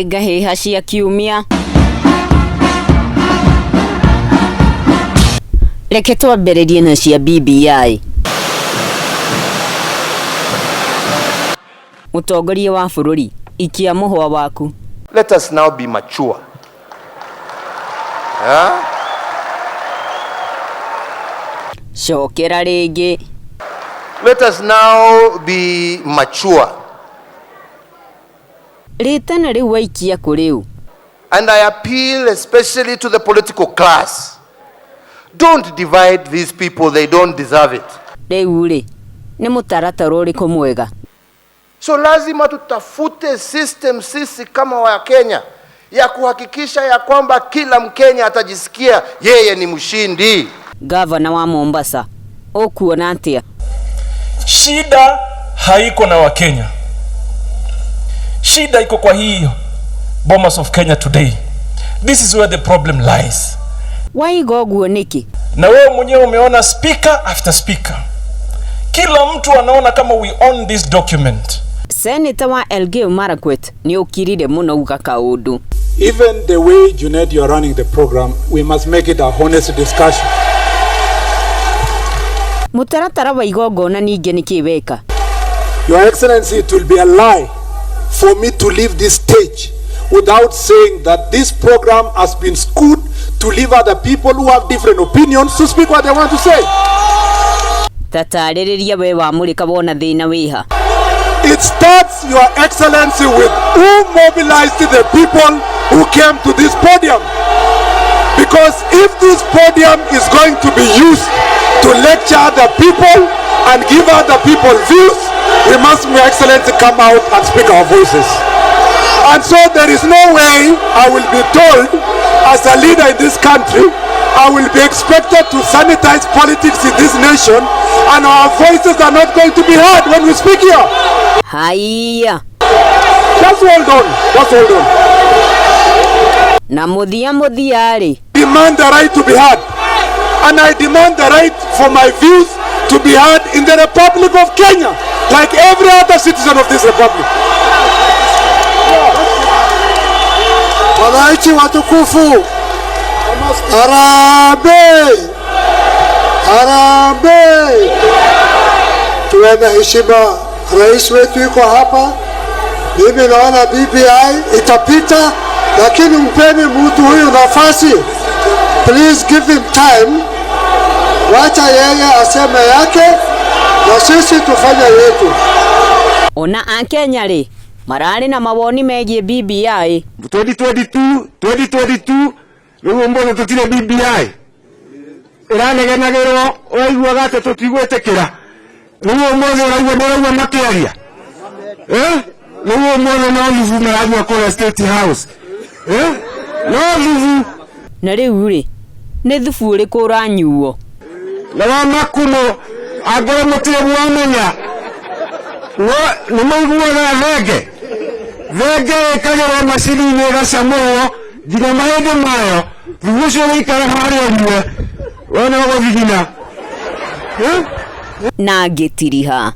Nĩ ngahĩha cia kiumia. Reke twambĩrĩrie na cia BBI. Mũtongoria wa bũrũri, ikia mũhwa waku. Let us now be mature. Huh? Cokera rĩngĩ. Let us now be mature. Rĩtana rĩu waikia kũ rĩu? And I appeal especially to the political class. Don't divide these people, they don't deserve it. Rĩu rĩ, nĩ mũtaratara ũrĩkũ mwega? So lazima tutafute system sisi kama Wakenya ya kuhakikisha ya kwamba kila Mkenya atajisikia yeye ni mshindi. Gavana wa Mombasa, ũkuona atĩa? Shida haiko na Wakenya, shida iko kwa hii Bomas of Kenya today. This is where the problem lies. Waiga ũguo nĩkĩ? Na wewe mwenyewe umeona speaker after speaker, kila mtu anaona kama we own this document. Seneta wa Elgeyo Marakwet nĩ ũkirire mũno uga kaũndũ. Even the way, Junet, you are running the program, we must make it a honest discussion. Mũtaratara wa igongona ningĩ nĩkĩ weka? Your Excellency, it will be a lie for me to leave this stage without saying that this program has been skewed to leave other people who have different opinions to speak what they want to say. Ta tarĩrĩria we wamũrĩka wona thĩna wĩha. It starts, Your Excellency, with who mobilized the people who came to this podium. Because if this podium is going to be used to lecture other people and give other people views, we must, Your Excellency, come out and speak our voices. And so there is no way I will be told, as a leader in this country, I will be expected to sanitize politics in this nation, and our voices are not going to be heard when we speak here. Haiya. Just hold on. Just hold on. Na mũthia mũthia rĩ, Demand the right to be heard. And I demand the right for my views to be heard in the Republic of Kenya, like every other citizen of this republic. Wananchi watukufu, harambee! Harambee! Tuwe na heshima. Rais wetu yuko hapa. Mimi naona BBI itapita, lakini mpeni mtu huyu nafasi. Please give him time. Wacha yeye aseme yake na sisi tufanye yetu. Ona Akenya rĩ, mararĩ na mawoni megiĩ BBI. 2022 2022 rĩu ũmũthĩ tũtirĩ BBI ĩranegenagĩrwo ũraiguaga atĩ tũtigwĩtĩkĩra rĩu ũmũthĩ ũraigua ndũraigua makĩaria eh rĩu ũmũthĩ no thubu maranyua kũrĩa State House eh no thubu. Na rĩu rĩ, nĩ thubu ũrĩkũ ũranyuo? Na wa makumo angorwo mũtirĩ mwamenya nĩ mũiguaga thenge thenge ĩkagĩrwo macini-inĩ ĩgacamũrwo nginya mahĩndĩ mayo thubu ũcio ũgĩikara harĩa ũnyue we no gũthigina. Na ngĩtiriha.